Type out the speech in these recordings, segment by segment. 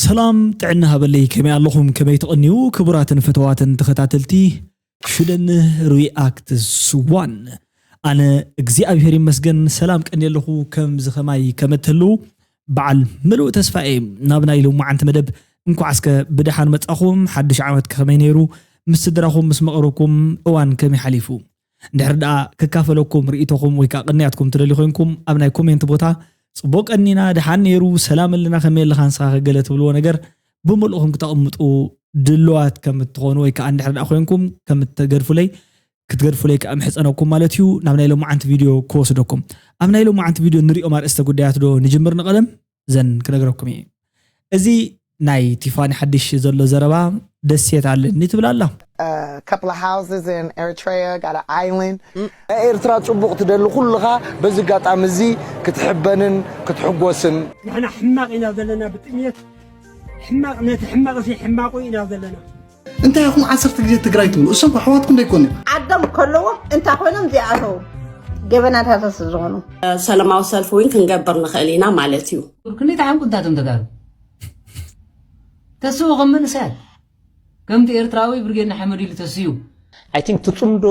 ሰላም ጥዕና ሃበለይ፣ ከመይ ኣለኹም? ከመይ ትቕንዩ? ክቡራትን ፍትዋትን ተኸታተልቲ ሽደን ሪኣክትስ ዋን፣ ኣነ እግዚኣብሔር ይመስገን ሰላም ቀኒ ኣለኹ። ከምዚ ኸማይ ከመትህልው በዓል ምሉእ ተስፋ እየ። ናብ ናይ ሎማዓንቲ መደብ እንኳዕ እስከ ብደሓን መጻኹም። ሓድሽ ዓመት ከመይ ነይሩ? ምስ ስድራኹም፣ ምስ መቕርብኩም እዋን ከመይ ሓሊፉ? እንድሕር ደኣ ክካፈለኩም ርእይቶኹም ወይ ከኣ ቅንያትኩም ትደልዩ ኮይንኩም፣ ኣብ ናይ ኮሜንት ቦታ ጽቡቕ ቀኒና፣ ደሓን ነይሩ፣ ሰላም ኣለና፣ ከመይ ኣለኻ ንስኻ ከገለ ትብልዎ ነገር ብምልእኹም ክተቕምጡ ድልዋት ከም እትኾኑ ወይ ከኣ እንድሕር ደኣ ኮይንኩም ከም እትገድፉለይ፣ ክትገድፉለይ ከኣ ምሕጸነኩም ማለት እዩ። ናብ ናይ ሎማዓንቲ ቪድዮ ክወስደኩም። ኣብ ናይ ሎማዓንቲ ቪድዮ ንሪኦም ኣርእስተ ጉዳያት ዶ ንጅምር ንቐደም? ዘን ክነግረኩም እየ። እዚ ናይ ቲፋኒ ሓድሽ ዘሎ ዘረባ ደሴት ኣለኒ ትብል ኣላ። A couple of houses in Eritrea, got an island. ኤርትራ ጽቡቕ ትደሊ ኩልኻ በዚ ኣጋጣሚ እዚ ክትሕበንን ክትሕጎስን ንሕና ሕማቕ ኢና ዘለና ብጥሜት ሕማቕ ነቲ ሕማቕ ሲ ሕማቑ ኢና ዘለና እንታይ ኢኹም ዓሰርተ ግዜ ትግራይ ትብሉ? እሶም ኣሕዋትኩም ዶ ኣይኮኑን? ዓዶም ከለዎም እንታይ ኮይኖም ዝኣተው ገበናታት ዝኾኑ ሰላማዊ ሰልፊ እውን ክንገብር ንኽእል ኢና ማለት እዩ። ክንደይ ተሓምቁ እንታቶም ተጋሩ ተስኡ ከም መንእሰያት ከምቲ ኤርትራዊ ብርጌድ ንሓመዱ ኢሉ ተስዩ I think ትጽምዶ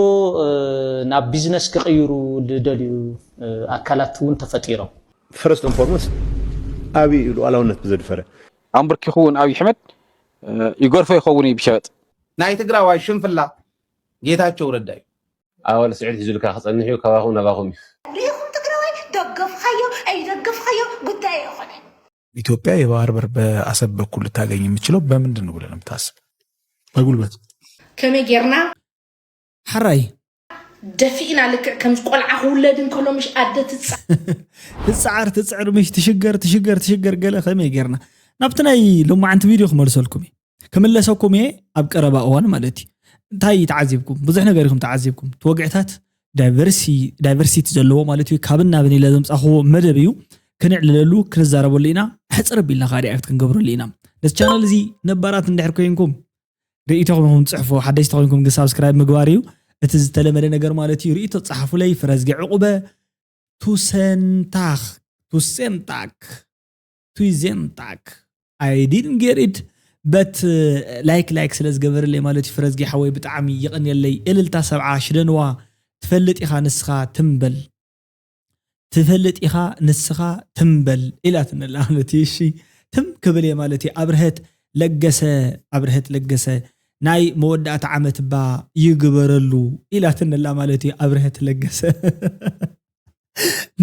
ናብ ቢዝነስ ክቕይሩ ዝደልዩ ኣካላት እውን ተፈጢሮም። First and foremost ኣብይ እዩ ሉዓላውነት ብዘድፈረ። ኣንብርኪኹ እውን ኣብይ ኣሕመድ ይገርፎ ይኸውን እዩ ብሸበጥ። ናይ ትግራዋይ ሽንፍላ ጌታቸው ረዳ እዩ። ኣወል ስዒድ ሒዙልካ ክጸንሕ እዩ ካባኹም ናባኹም እዩ። ርኢኹም ትግራዋይ ደገፍኻዮ ኣይደገፍኻዮ ጉዳይ ኣይኾነን። ኢትዮጵያ የባህር በር በአሰብ በኩል ልታገኝ የምችለው በምንድን ነው ብለህ ነው የምታስብ? በጉልበት። ከመይ ጌርና ሓራይ ደፊእና ልክዕ ከም ቆልዓ ክውለድ እንከሎ ምሽ ኣደ ትጻ ትጽዓር ትጽዕር ምሽ ትሽገር ትሽገር ትሽገር ገለ ከመይ ጌርና ናብቲ ናይ ሎማዓንቲ ቪድዮ ክመልሰልኩም እየ። ክምለሰኩም እየ ኣብ ቀረባ እዋን ማለት እዩ። እንታይ ተዓዚብኩም? ብዙሕ ነገር ኢኹም ተዓዚብኩም። እቲ ወግዕታት ዳይቨርሲ ዳይቨርሲቲ ዘለዎ ማለት እዩ። ካብን ናብን ኢለ ዘምጻኹዎ መደብ እዩ። ክነዕልለሉ ክንዛረበሉ ኢና። ሕጽር ኣቢልና ከኣ ሪኣክት ክንገብረሉ ኢና። ነዚ ቻነል እዚ ነባራት እንድሕር ኮይንኩም ርእይቶኹም ኢኹም ትጽሕፉ፣ ሓደሽቲ ኮይንኩም ግን ሳብስክራይብ ምግባር እዩ። እቲ ዝተለመደ ነገር ማለት እዩ። ርእይቶ ጸሓፉለይ። ፍረዝጊ ዕቑበ ቱሰንታኽ ቱሰንታክ ቱይዜንታክ I didn't get it but like like ስለ ዝገበርለይ ማለት እዩ። ፍረዝጊ ሓወይ ብጣዕሚ የቐንየለይ። እልልታ ሰብዓ ሽደንዋ ትፈልጥ ኢኻ ንስኻ ትምበል ትፈልጥ ኢኻ ንስኻ ትምበል ኢላትኒ ኣላ ማለት እዩ። እሺ ትም ክብል እየ ማለት እዩ። ኣብርሀት ለገሰ ኣብርሀት ለገሰ ናይ መወዳእታ ዓመት እባ ይግበረሉ ኢላትኒ ኣላ ማለት እዩ። ኣብርሀት ለገሰ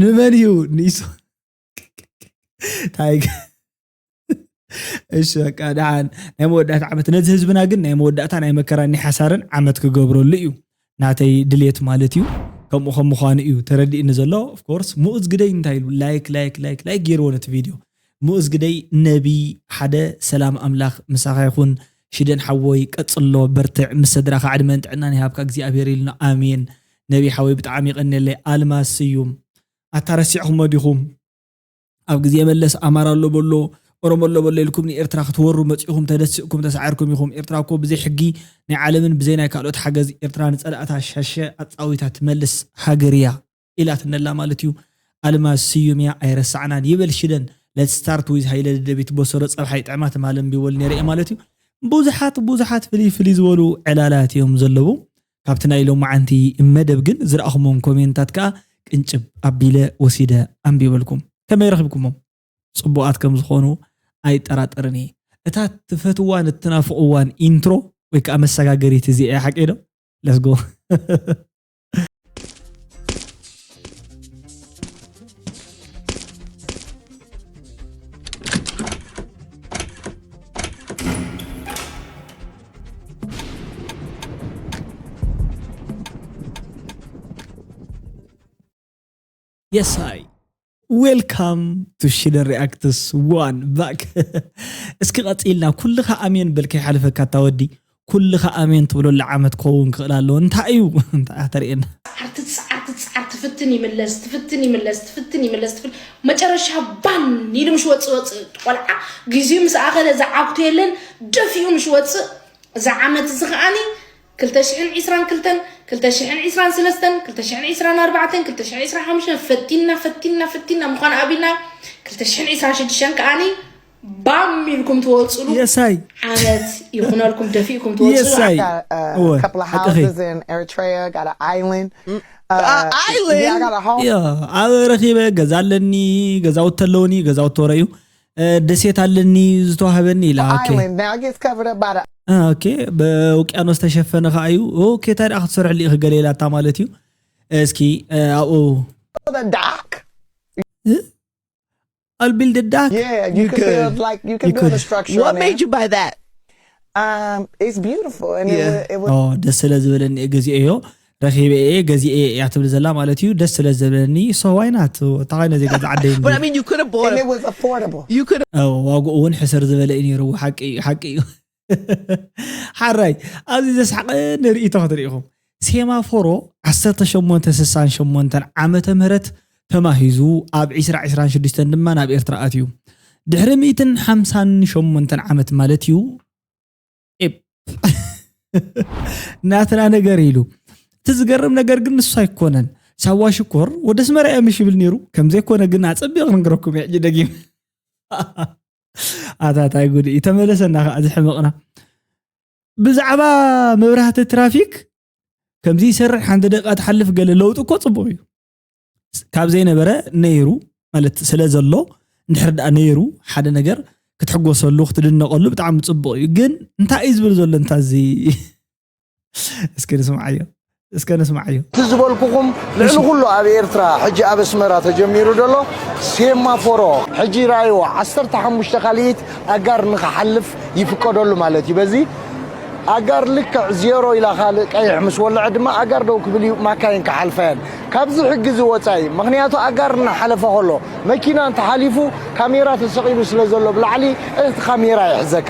ንመን እዩ ንኢሱ ታይግ እሺ በቃ ደሓን ናይ መወዳእታ ዓመት ነዚ ህዝብና ግን ናይ መወዳእታ ናይ መከራን ናይ ሓሳርን ዓመት ክገብረሉ እዩ ናተይ ድሌት ማለት እዩ። ከምኡ ከም ምዃኑ እዩ ተረዲእኒ ዘሎ። Of course ምኡዝ ግደይ እንታይ ኢሉ ላይክ ላይክ ላይክ ላይክ ገይርዎ ነቲ ቪድዮ። ምኡዝ ግደይ ነቢ ሓደ ሰላም ኣምላኽ ምሳኻ ይኹን። ሽደን ሓወይ ቀጽሎ በርትዕ ምስ ሰድራኻ ዕድመን ጥዕናን ይሃብካ እግዚኣብሔር ኢልና ኣሜን። ነቢ ሓወይ ብጣዕሚ ይቐንየለይ። ኣልማዝ ስዩም ኣታ ረሲዕኹሞ ዲኹም? ኣብ ግዜ መለስ ኣማራ ኣሎ በሎ ኦሮሞ ኣሎ በሎ ኢልኩም ንኤርትራ ክትወሩ መጺኹም ተደሲቕኩም ተሳዒርኩም ኢኹም። ኤርትራ እኮ ብዘይ ሕጊ ናይ ዓለምን ብዘይ ናይ ካልኦት ሓገዝ ኤርትራ ንጸላእታ ሸሸ ኣጻዊታ ትመልስ ሃገር እያ ኢላትነላ ማለት እዩ። ኣልማዝ ስዩም እያ ኣይረሳዕናን ይበል ሽደን። Let's start with ሃይለ ደደቢት በሰሮ ጸብሓ ይጥዕማ ትማሊ እምቢ በሉ ነይረ እየ ማለት እዩ። ብዙሓት ብዙሓት ፍልይ ፍልይ ዝበሉ ዕላላት እዮም ዘለዉ። ካብቲ ናይ ሎማዓንቲ መደብ ግን ዝረኣኹሞም ኮሜንታት ከኣ ቅንጭብ ኣቢለ ወሲደ ኣንቢበልኩም። ከመይ ረኺብኩሞም? ጽቡቓት ከም ዝኾኑ ኣይጠራጠርን እየ። እታ ትፈትዋን እትናፍቕዋን ኢንትሮ ወይ ከኣ መሰጋገሪት እዚኣ እያ ሓቀይ ዶ? Let's go። Yes I welcome to ሽደን ሪኣክትስ ዋን ባክ። እስኪ ቀጺልና ኩልኻ ኣሜን በል ከይሓልፈካ እታ ወዲ። ኩልኻ ኣሜን ትብለሉ ዓመት ክኸውን ክኽእል ኣለዎ። እንታይ እዩ እንታይ ተርእየና? ትጽዓር ትጽዓር ትጽዓር ትፍትን ይምለስ ትፍትን ይምለስ ትፍትን ይምለስ ትፍል መጨረሻ ባን ኢሉ ምሽ ወጽእ ወጽእ ቆልዓ ግዜኡ ምስ ኣኸለ ዝዓግቶ የለን ደፊኡ ምሽ ወጽእ እዛ ዓመት እዚ ከኣኒ ክልተ ሽሕን ዕስራን ክልተን ክልተ ሽሕን ዕስራን ሰለስተን ክልተ ሽሕን ዕስራን ኣርባዕተን ክልተ ሽሕን ዕስራን ሓሙሽተን ፈቲና ፈቲና ፈቲና ምዃን ኣቢልና ክልተ ሽሕን ዕስራን ሽዱሽተን ከኣኒ ባም ኢልኩም ትወፅሉ። የሳይ ዓመት ይኹነልኩም፣ ደፊእኩም ትወፅሉ። የሳይ Got a, a What? couple of Hakihi. houses in Eritrea. Got an island. Uh, Uh, island? Yeah, I got a home. ያ ኣብ ረኺበ ገዛ ኣለኒ፣ ገዛውቲ ኣለውኒ፣ ገዛውቲ ወረ እዩ። ደሴት ኣለኒ ዝተዋህበኒ ኢላ። ኦኬ Island. Now it gets covered up by the ኦኬ፣ በውቅያኖስ ተሸፈነ ከኣ እዩ። ኦኬ፣ ታዲያ ክትሰርሕሉ ኢኺ ገለ ኢላታ ማለት እዩ። እስኪ ኣብኡ the dock. ኣልቢል ድዳክ Yeah, you could build like you could You build a could. structure. What on there. Made you buy that? Um, it's beautiful and it Yeah. was, it was ኦ ደስ ስለ ዝበለኒ ገዚኤዮ፣ ረኺበ እየ፣ ገዚኤ እያ ትብል ዘላ ማለት እዩ። ደስ ስለ ዝበለኒ፣ so why not? እንታይ ነዚ ገዛ ዓደይ But I mean, you could have bought. and A, it was affordable. you could have. ዋግኡ እውን ሕሰር ዝበለ እዩ ነይሩ። ሓቂ እዩ፣ ሓቂ እዩ። ሓራይ፣ ኣብዚ ዘስሓቐኒ ርእይቶ ክትርኢ ኢኹም። ሴማፎሮ ዓሰርተ ሸሞንተ ስሳን ሸሞንተን ዓመተ ምህረት ተማሂዙ፣ ኣብ ዕስራ ዕስራን ሽዱሽተን ድማ ናብ ኤርትራ ኣትዩ። ድሕሪ ሚእትን ሓምሳን ሸሞንተን ዓመት ማለት እዩ። ኤፕ ናትና ነገር ኢሉ። እቲ ዝገርም ነገር ግን ንሱ ኣይኮነን። ሳዋ ሽኮር ወደ ኣስመራ እየ ምሽ ይብል ነይሩ። ከም ዘይኮነ ግን ኣጸቢቕ ክንገረኩም እየ ሕጂ ደጊም። ኣታታይ ጉድ እዩ። ተመለሰና ከኣ ዝሕመቕና። ብዛዕባ መብራህቲ ትራፊክ ከምዚ ይሰርሕ፣ ሓንቲ ደቂቃ ትሓልፍ ገለ ለውጢ እኮ ጽቡቕ እዩ። ካብ ዘይነበረ ነይሩ ማለት ስለ ዘሎ፣ እንድሕር ደኣ ነይሩ ሓደ ነገር ክትሕጎሰሉ ክትድነቐሉ ብጣዕሚ ጽቡቕ እዩ። ግን እንታይ እዩ ዝብል ዘሎ እንታ እዚ እስከ ንስምዓዮ፣ እስከ ንስምዓዮ። እቲ ዝበልኩኹም ልዕሊ ኩሉ ኣብ ኤርትራ ሕጂ ኣብ ኣስመራ ተጀሚሩ ዘሎ ሴማፎሮ ሕጂ ራእይዎ ዓሰርተ ሓሙሽተ ካልኢት ኣጋር ንኽሓልፍ ይፍቀደሉ ማለት እዩ። በዚ ኣጋር ልክዕ ዜሮ ኢላ ካልእ ቀይሕ ምስ ወለዐ ድማ ኣጋር ደው ክብል እዩ፣ ማካይን ክሓልፋ እየን። ካብዚ ሕጊ እዚ ወጻኢ፣ ምኽንያቱ ኣጋር እናሓለፈ ከሎ መኪና እንተሓሊፉ ካሜራ ተሰቒሉ ስለ ዘሎ ብላዕሊ እቲ ካሜራ ይሕዘካ።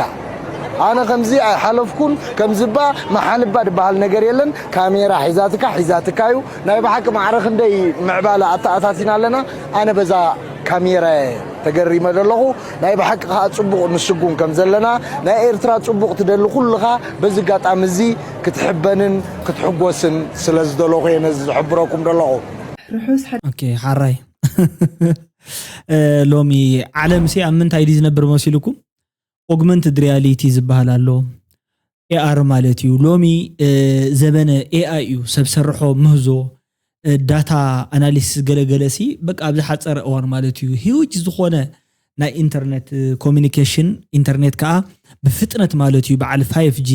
ኣነ ከምዚ ኣይሓለፍኩን፣ ከምዚ እባ መሓልባ ዝበሃል ነገር የለን። ካሜራ ሒዛትካ ሒዛትካ እዩ። ናይ ብሓቂ ማዕረ ክንደይ ምዕባለ ኣተኣታቲና ኣለና። ኣነ በዛ ካሜራ ተገሪመ ዘለኹ። ናይ ብሓቂ ከዓ ጽቡቕ ንስጉም ከም ዘለና ናይ ኤርትራ ጽቡቕ ትደሊ ኩልኻ በዚ ኣጋጣሚ እዚ ክትሕበንን ክትሕጎስን ስለ ዝደለኹ እየ ነዚ ዝሕብረኩም ዘለኹ። ርሑስ ሓ- ኦኬ ሓራይ እ፣ ሎሚ ዓለም ሲ ኣብ ምንታይ ድዩ ዝነብር መሲልኩም? ኦግመንትድ ሪያሊቲ ዝበሃል ኣሎ። ኤኣር ማለት እዩ። ሎሚ እ፣ ዘበነ ኤኣይ እዩ። ሰብ ሰርሖ ምህዞ እ፣ ዳታ ኣናሊሲስ ገለገለ ሲ በቃ ኣብ ዝሓፀረ እዋን ማለት እዩ ሂውጅ ዝኾነ ናይ ኢንተርኔት እ፣ ኮሚኒኬሽን ኢንተርኔት ከዓ ብፍጥነት ማለት እዩ በዓል ፋይቭ ጂ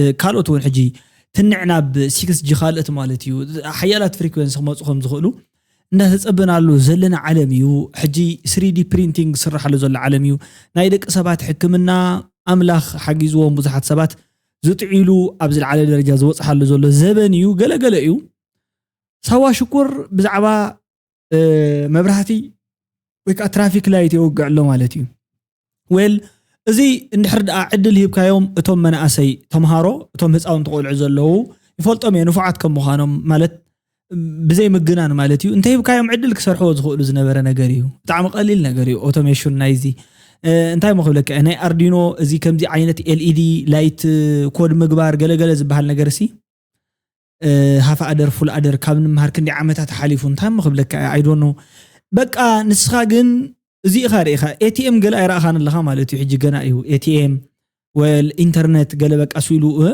እ፣ ካልኦት እውን ሕጂ ትንዕ ናብ ሲክስ ጂ ካልኦት ማለት እዩ ሓያላት ፍሪኩዌንሲ ክመፁ ከም ዝኽእሉ እንዳተፀበናሉ ዘለና ዓለም እዩ። ሕጂ ስሪዲ ፕሪንቲንግ ዝስራሓሉ ዘሎ ዓለም እዩ። ናይ ደቂ ሰባት ሕክምና ኣምላኽ ሓጊዝዎም ብዙሓት ሰባት ዝጥዕሉ ኣብ ዝለዓለ ደረጃ ዝበፅሓሉ ዘሎ ዘበን እዩ። ገለገለ እዩ። ሳዋ ሽኩር ብዛዕባ እ፣ መብራህቲ ወይ ከዓ ትራፊክ ላይት የውግዕ ኣሎ ማለት እዩ። ዌል እዚ እንድሕር ደኣ ዕድል ሂብካዮም እቶም መናእሰይ ተምሃሮ እቶም ህፃውንቲ ቆልዑ ዘለዉ ይፈልጦም እየ ንፉዓት ከም ምዃኖም ማለት ብዘይ ምግናን ማለት እዩ እንተ ሂብካዮም ዕድል ክሰርሕዎ ዝኽእሉ ዝነበረ ነገር እዩ። ብጣዕሚ ቀሊል ነገር እዩ ኦቶሜሽን ናይዚ እ፣ እንታይ ሞ ክብለካ እየ፣ ናይ ኣርዲኖ እዚ ከምዚ ዓይነት ኤልኢዲ ላይት ኮድ ምግባር ገለገለ ዝበሃል ነገር ሲ ሃፍ ኣደር ፉል ኣደር ካብ ንምሃር ክንዲ ዓመታት ሓሊፉ እንታይ ሞ ክብለካ እየ፣ I don't know። በቃ ንስኻ ግን እዚ ኢኻ ርኢኻ ኤቲኤም ገለ ኣይረኣኻን ኣለኻ ማለት እዩ። ሕጂ ገና እዩ ኤቲኤም ወል ኢንተርኔት ገለ በቃ ስኢሉ እ፣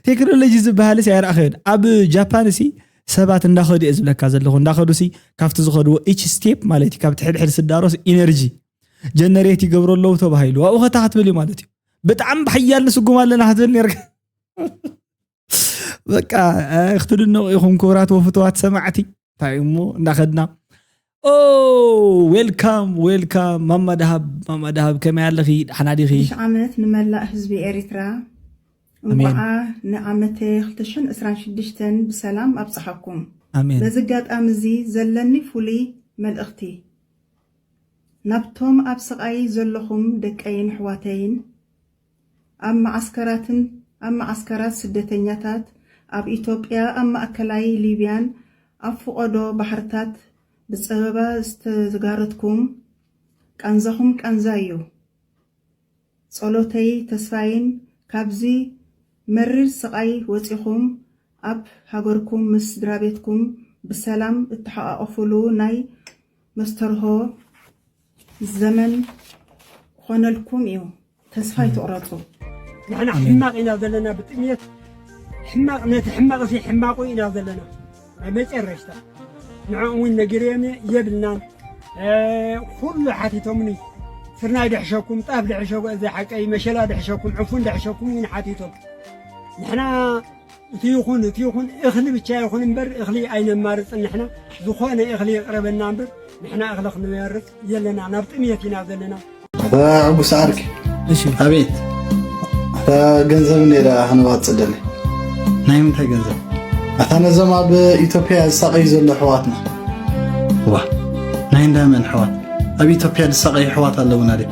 ቴክኖሎጂ ዝበሃል ሲ ኣይረኣኸዮን። ኣብ ጃፓን ሲ ሰባት እንዳኸዱ እየ ዝብለካ ዘለኹ እንዳኸዱ ሲ ካብቲ ዝኸድዎ ኢች ስቴፕ ማለት እዩ ካብቲ ሕድሕድ ስዳሮስ ኢነርጂ ጀነሬት ይገብሩ ኣለዉ ተባሂሉ ኣብኡ ከታ ክትብል እዩ ማለት እዩ። ብጣዕሚ ብሓያል ንስጉም ኣለና ክትብል ነርካ በቃ እ፣ ክትድነቑ ኢኹም ክቡራት ወፍትዋት ሰማዕቲ። እንታይ እሞ እንዳኸድና ኦ ዌልካም ዌልካም ማማ ደሃብ ማማ ደሃብ ከመይ ኣለኺ ደሓና ዲኺ? ሓድሽ ዓመት ንመላእ ህዝቢ ኤሪትራ። ኣሜን። እንቋዓ ንዓመተ ክልተ ሽሕን ዕስራን ሽዱሽተን ብሰላም ኣብጽሓኩም። ኣሜን። በዚ ኣጋጣሚ እዚ ዘለኒ ፍሉይ መልእኽቲ ናብቶም ኣብ ስቓይ ዘለኹም ደቀይን ኣሕዋተይን ኣብ መዓስከራትን ኣብ መዓስከራት ስደተኛታት ኣብ ኢትዮጵያ ኣብ ማእከላይ ሊብያን ኣብ ፍቖዶ ባሕርታት ብጸበባ ዝተጋረድኩም ቃንዛኹም ቃንዛ እዩ። ጸሎተይ ተስፋይን ካብዚ መሪር ስቓይ ወጺኹም ኣብ ሃገርኩም ምስ ስድራቤትኩም ብሰላም እትሓቋቖፉሉ ናይ መስተርሆ ዘመን ክኾነልኩም እዩ። ተስፋ ኣይትቑረፁ። ንሕና ሕማቕ ኢና ዘለና ብጥሜት። ሕማቕ ነቲ ሕማቕ እዚ ሕማቑ ኢና ዘለና። ናይ መጨረሽታ ንዕኦም እውን ነጊረዮም የብልናን። ኩሉ ሓቲቶምኒ፣ ስርናይ ድሕሸኩም፣ ጣፍ ድሕሸኩም፣ እዚ ሓቀይ መሸላ ድሕሸኩም፣ ዕፉን ድሕሸኩም እውን ሓቲቶም። ንሕና እቲ ይኹን እቲ ይኹን እኽሊ ብቻ ይኹን እምበር እኽሊ ኣይነማርፅን። ንሕና ዝኾነ እኽሊ ይቕረበና እምበር ንሕና እኽሊ ክንመርፅ የለና። ናብ ጥምየት ኢና ዘለና። ዕጉስ ዓርኪ። እሺ ኣቤት። እታ ገንዘብ ነይራ ክንዋጽእ ደሊ። ናይ ምንታይ ገንዘብ? ኣታ ነዞም ኣብ ኢትዮጵያ ዝሳቐዩ ዘሎ ኣሕዋትና። ዋ ናይ እንዳመን ኣሕዋት? ኣብ ኢትዮጵያ ዝሳቐዩ ኣሕዋት ኣለውና ድዩ?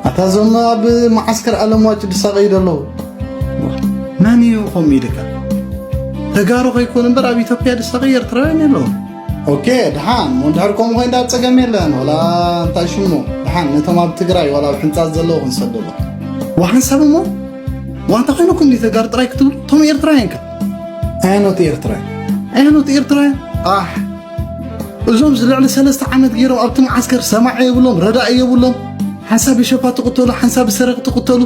ኣታ እዞም ኣብ መዓስከር ኣለምዋጭ ዝሳቐዩ ዘለዉ። መን እዩ ከምኡ ኢልካ? ተጋሩ ከይኮኑ እምበር ኣብ ኢትዮጵያ ዝሳቐዩ ኤርትራውያን የለውን። ኦኬ ድሓን እሞ እንድሕር ከምኡ ኮይንዳ ጸገም የለን። ወላ እንታይ ሽሙ ድሓን ነቶም ኣብ ትግራይ ዋላ ኣብ ሕንጻት ዘለዉ ክንሰደሎም። ወሓንሳብ እሞ ዋንታ ኮይንኩም ድዩ ተጋሩ ጥራይ ክትብሉ? እቶም ኤርትራውያን ከ? ኣያኖት ኤርትራውያን። ኣያኖት ኤርትራውያን ኣሕ እዞም ዝልዕሊ ሰለስተ ዓመት ገይሮም ኣብቲ መዓስከር ሰማዒ የብሎም፣ ረዳኢ የብሎም። ሓንሳብ ብሸፋ ትቕተሉ፣ ሓንሳብ ብሰረቕ ትቕተሉ።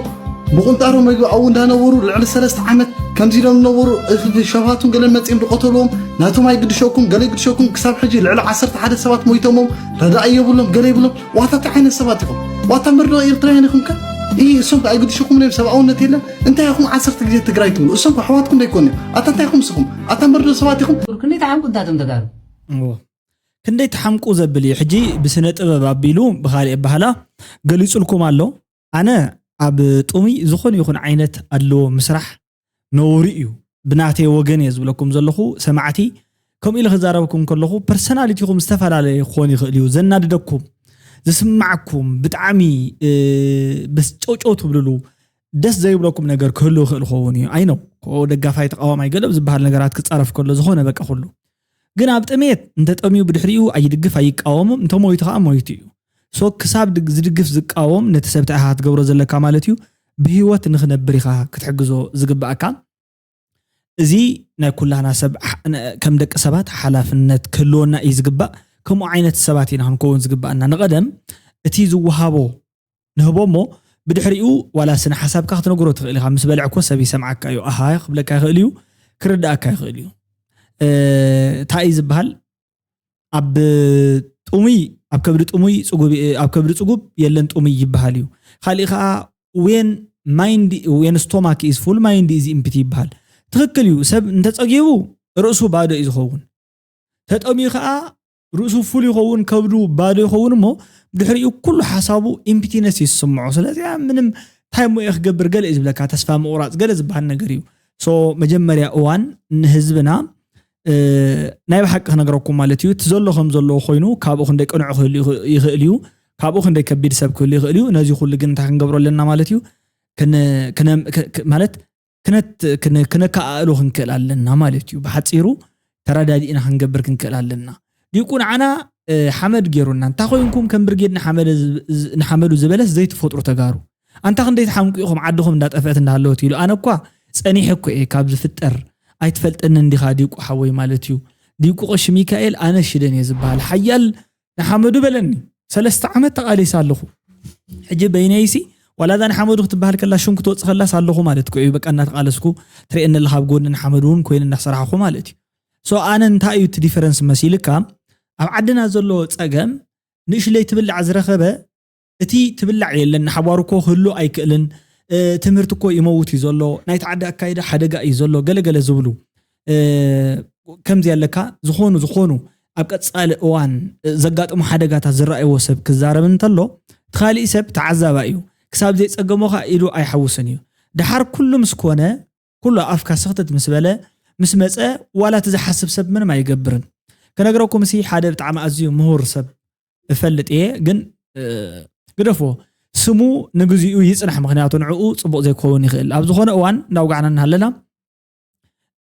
ብቁንጣሮ መግቢ ኣብኡ እንዳነበሩ ልዕሊ ሰለስተ ዓመት ከምዚ ኢሎም ዝነበሩ እቲ ሸፋቱን ገለን መጺኦም ዝቐተልዎም ናቶም ኣይግድሸኩም ገለ ይግድሸኩም ክሳብ ሕጂ ልዕሊ ዓሰርተ ሓደ ሰባት ሞይቶሞም ረዳኢ የብሎም ገለ ይብሎም ዋታ እንታይ ዓይነት ሰባት ኢኹም ዋታ መርዶ ኤርትራውያን ኢኹም ከ እ እሶም ከ ኣይግድሸኩም እዮም ሰብኣውነት የለን እንታይ ኢኹም ዓሰርተ ግዜ ትግራይ ትብሉ እሶም ከ ኣሕዋትኩም ዶ ይኮኑ እዮም ኣታ እንታይ ኢኹም ንስኹም ኣታ መርዶ ሰባት ኢኹም ክንደይ ተሓምቁ እንታቶም ተጋሩ እዎ ክንደይ ተሓምቁ ዘብል እዩ ሕጂ ብስነ ጥበብ ኣቢሉ ብኻልእ ኣባህላ ገሊጹልኩም ኣሎ ኣነ ኣብ ጥሙይ ዝኾነ ይኹን ዓይነት ኣድልዎ ምስራሕ ነውሪ እዩ ብናተይ ወገን እየ ዝብለኩም ዘለኹ ሰማዕቲ ከምኡ ኢለ ክዛረበኩም ከለኹ ፐርሰናሊቲኹም ዝተፈላለየ ክኾን ይኽእል እዩ ዘናድደኩም ዝስማዓኩም ብጣዕሚ እ፣ በስ ጨውጨው ትብልሉ ደስ ዘይብለኩም ነገር ክህሉ ይኽእል ክኸውን እዩ ኣይነው ደጋፋይ ተቃዋማይ ገለ ኣብ ዝበሃል ነገራት ክፃረፍ ከሎ ዝኾነ በቃ ኩሉ ግን ኣብ ጥሜት እንተጠምዩ ብድሕሪኡ ኣይድግፍ ኣይቃወሙ እንተሞይቱ ከዓ ሞይቱ እዩ ሶ ክሳብ ድግ- ዝድግፍ ዝቃወም ነቲ ሰብ ተኣኻ ክትገብሮ ዘለካ ማለት እዩ ብህይወት ንክነብር ኢኻ ክትሕግዞ ዝግባኣካ እዚ ናይ ኩላህና ሰብ ሕ- ን- ከም ደቂ ሰባት ሓላፍነት ክህልወና እዩ ዝግባእ ከምኡ ዓይነት ሰባት ኢና ክንከውን ዝግባኣና ንቐደም እቲ ዝወሃቦ ንህቦ እሞ ብድሕሪኡ ዋላ ስነ ሓሳብካ ክትነግሮ ትኽእል ኢኻ ምስ በልዕኮ ሰብ ይሰምዓካ እዩ ኣሃ ክብለካ ይኽእል እዩ ክርዳኣካ ይኽእል እዩ እ፣ እንታይ እዩ ዝበሃል ኣብ ጥሙይ ኣብ ከብዲ ጥሙይ ፅጉብ ኣብ ከብዲ ፅጉብ የለን ጥሙይ ይበሃል እዩ ካሊእ ከዓ when mind when stomach is full mind is empty ይበሃል ትኽክል እዩ ሰብ እንተፀጊቡ ርእሱ ባዶ እዩ ዝኸውን ተጠምዩ ከዓ ርእሱ ፉል ይኸውን ከብዱ ባዶ ይኸውን እሞ ድሕሪኡ ኩሉ ሓሳቡ ኢምፒቲነስ ይስምዖ ስለዚ ምንም እንታይ ሞ ክገብር ገለ እዩ ዝብለካ ተስፋ ምቑራፅ ገለ ዝበሃል ነገር እዩ ሶ መጀመርያ እዋን ንህዝብና ናይ ብሓቂ ክነግረኩም ማለት እዩ እቲ ዘሎ ከም ዘለዎ ኮይኑ ካብኡ ክንደይ ቅኑዕ ክህሉ ይኽእል እዩ ካብኡ ክንደይ ከቢድ ሰብ ክህሉ ይኽእል እዩ ነዚ ኩሉ ግን እንታይ ክንገብሮ ኣለና ማለት እዩ ማለት ክነከኣእሎ ክንክእል ኣለና ማለት እዩ ብሓፂሩ ተረዳዲእና ክንገብር ክንክእል ኣለና ዲቁ ንዓና ሓመድ ገይሩና እንታይ ኮይንኩም ከም ብርጌድ ንሓመዱ ዝበለስ ዘይትፈጥሩ ተጋሩ ኣንታ ክንደይ ትሓምቁ ኢኹም ዓድኹም እንዳጠፍአት እንዳሃለወት ኢሉ ኣነ እኳ ፀኒሐ እኮ እየ ካብ ዝፍጠር ኣይትፈልጠኒ እንዲኻ ዲቁ ሓወይ ማለት እዩ ዲቁ ቀሺ ሚካኤል ኣነ ሽደን እየ ዝበሃል ሓያል ንሓመዱ በለኒ ሰለስተ ዓመት ተቓሊሰ ኣለኹ ሕጂ በይነይሲ ዋላ እዛ ንሓመዱ ክትበሃል ከላ ሽም ክትወፅእ ከላስ ኣለኹ ማለት እኮ እዩ በቃ እናተቓለስኩ ትርእየኒ ኣለኻ ኣብ ጎኒ ንሓመዱ እውን ኮይነ እናሰራሕኹ ማለት እዩ ሶ ኣነ እንታይ እዩ እቲ ዲፈረንስ መሲልካ ኣብ ዓድና ዘሎ ፀገም ንእሽለይ ትብላዕ ዝረኸበ እቲ ትብላዕ የለን ንሓዋሩ እኮ ክህሉ ኣይክእልን ትምህርቲ እኮ ይመውት እዩ ዘሎ ናይቲ ዓዲ ኣካይዳ ሓደጋ እዩ ዘሎ ገለገለ ዝብሉ ከምዚ ኣለካ ዝኾኑ ዝኾኑ ኣብ ቀፃሊ እዋን ዘጋጥሙ ሓደጋታት ዝረኣይዎ ሰብ ክዛረብ እንተሎ እቲ ካሊእ ሰብ ተዓዛባ እዩ ክሳብ ዘይፀገሞ ከዓ ኢዱ ኣይሓውስን እዩ ደሓር ኩሉ ምስ ኮነ ኩሉ ኣፍካ ስኽትት ምስ በለ ምስ መፀ ዋላ እቲ ዝሓስብ ሰብ ምንም ኣይገብርን ክነግረኩም ሲ ሓደ ብጣዕሚ ኣዝዩ ምሁር ሰብ እፈልጥ እየ ግን ግደፎ ስሙ ንግዚኡ ይፅናሕ ምክንያቱ ንዕኡ ፅቡቅ ዘይክኸውን ይኽእል ኣብ ዝኾነ እዋን እንዳውጋዕና እናሃለና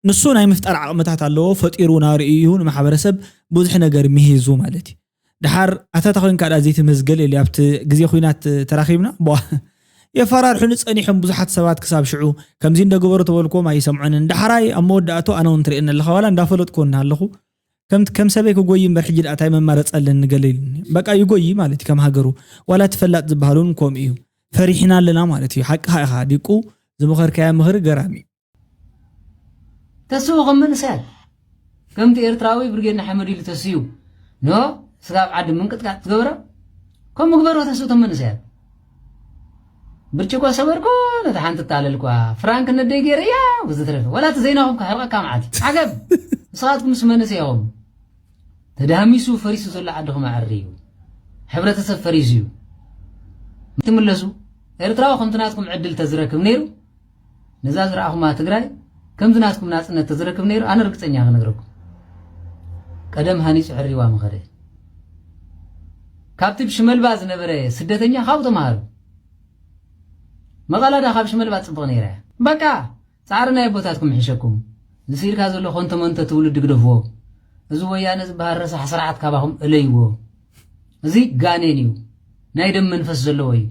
ንሱ ናይ ምፍጣር ዓቕምታት ኣለዎ ፈጢሩ ናርእዩ እዩ ንማሕበረሰብ ብዙሕ ነገር ምሂዙ ማለት እዩ ድሓር ኣታታ ኮይንካ ዳ ዘይትምዝገል የለ ኣብቲ ግዜ ኩናት ተራኺብና የፈራርሑኒ ጸኒሖም ብዙሓት ሰባት ክሳብ ሽዑ ከምዚ እንደገበሩ ተበልክዎም ኣይሰምዑንን ዳሕራይ ኣብ መወዳእቱ ኣነ እውን ትርእየኒ ኣለኻ ዋላ እንዳፈለጥክዎ እናሃለኹ ከም ከም ሰበይ ክጎይ እምበር ሕጂ ደኣ እንታይ መማረፂ ኣለኒ ገለ ኢሉኒ። በቃ ይጎይ ማለት እዩ ከም ሃገሩ። ዋላ እቲ ፈላጥ ዝበሃል እውን ከምኡ እዩ። ፈሪሕና ኣለና ማለት እዩ። ሓቅኻ ኢኻ ዲቁ፣ ዝመኸርካያ ምኽሪ ገራሚ እዩ። ተስኡ ከም መንእሰያት ከምቲ ኤርትራዊ ብርጌድ ንሓመዱ ኢሉ ተስኡ ኖ ስጋብ ዓዲ ምንቅጥቃጥ ትገብሮ ከም ምግበሮ ተስኡ ቶም መንእሰያት ብርጭቆ ሰበርኮ ነቲ ሓንቲ እታለልኳ ፍራንክ ነደይ ገይረ እያ ብዝትረፈ ወላ እቲ ዘይናኹም ክሕርቐካ መዓልቲ ዓገብ ንስኻትኩም ምስ መንእሰይ ኢኹም ተዳህሚሱ ፈሪሱ ዘሎ ዓድኹም ኣዕሪ እዩ ሕብረተሰብ ፈሪሱ እዩ ትምለሱ ኤርትራዊ ከምቲ ናትኩም ዕድል ተዝረክብ ነይሩ ነዛ ዝረኣኹማ ትግራይ ከምዚ ናትኩም ናፅነት ተዝረክብ ነይሩ ኣነ ርግፀኛ ክነግረኩም ቀደም ሃኒፁ ሕሪዋ ምኸደ ካብቲ ብሽመልባ ዝነበረ ስደተኛ ካብኡ ተምሃሩ መቐላዳ ካብ ሽመልባ ፅብቕ ነይራ እያ በቃ ፃዕሪ ናይ ኣቦታትኩም ይሕሸኩም ዝስኢልካ ዘሎ ኮንቶ መንቶ ትውልዲ ግደፍዎ እዚ ወያነ ዝበሃል ረሳሕ ስርዓት ካባኹም እለይዎ እዚ ጋኔን እዩ ናይ ደም መንፈስ ዘለዎ እዩ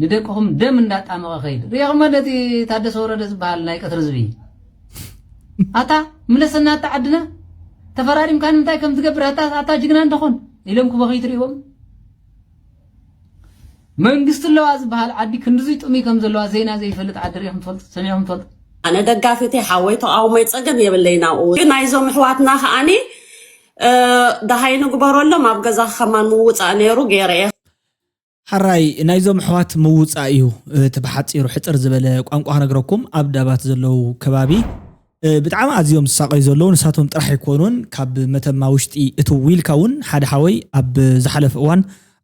ንደቅኹም ደም እንዳጣመቐ ኸይድ ሪእኹሞ ነቲ ታደሰ ወረደ ዝበሃል ናይ ቀትሪ ዝብኢ ኣታ ምለሰና ኣታ ዓድና ተፈራሪምካ ንምንታይ ከም ትገብር ኣታ ኣታ ጅግና እንደኾን ኢሎም ክበኺ ትሪእዎም መንግስቲ ኣለዋ ዝበሃል ዓዲ ክንድዙይ ጥሙይ ከም ዘለዋ ዜና ዘይፈልጥ ዓዲ ሪእኹም ትፈልጡ ሰሚዕኹም ትፈልጡ ኣነ ደጋፊተይ ሓወይ ተቃውሞይ ፀገም የብለይ ናብኡ ግን ናይዞም ኣሕዋትና ከዓኒ ደሃይ ንግበረሎም ኣብ ገዛ ከማን ምውፃእ ነይሩ ገይረ እየ። ሓራይ ናይዞም ኣሕዋት ምውፃእ እዩ እቲ ብሓፂሩ ሕፅር ዝበለ ቋንቋ ክነግረኩም ኣብ ዳባት ዘለዉ ከባቢ ብጣዕሚ ኣዝዮም ዝሳቀዩ ዘለዉ ንሳቶም ጥራሕ ኣይኮኑን ካብ መተማ ውሽጢ እትው ኢልካ እውን ሓደ ሓወይ ኣብ ዝሓለፈ እዋን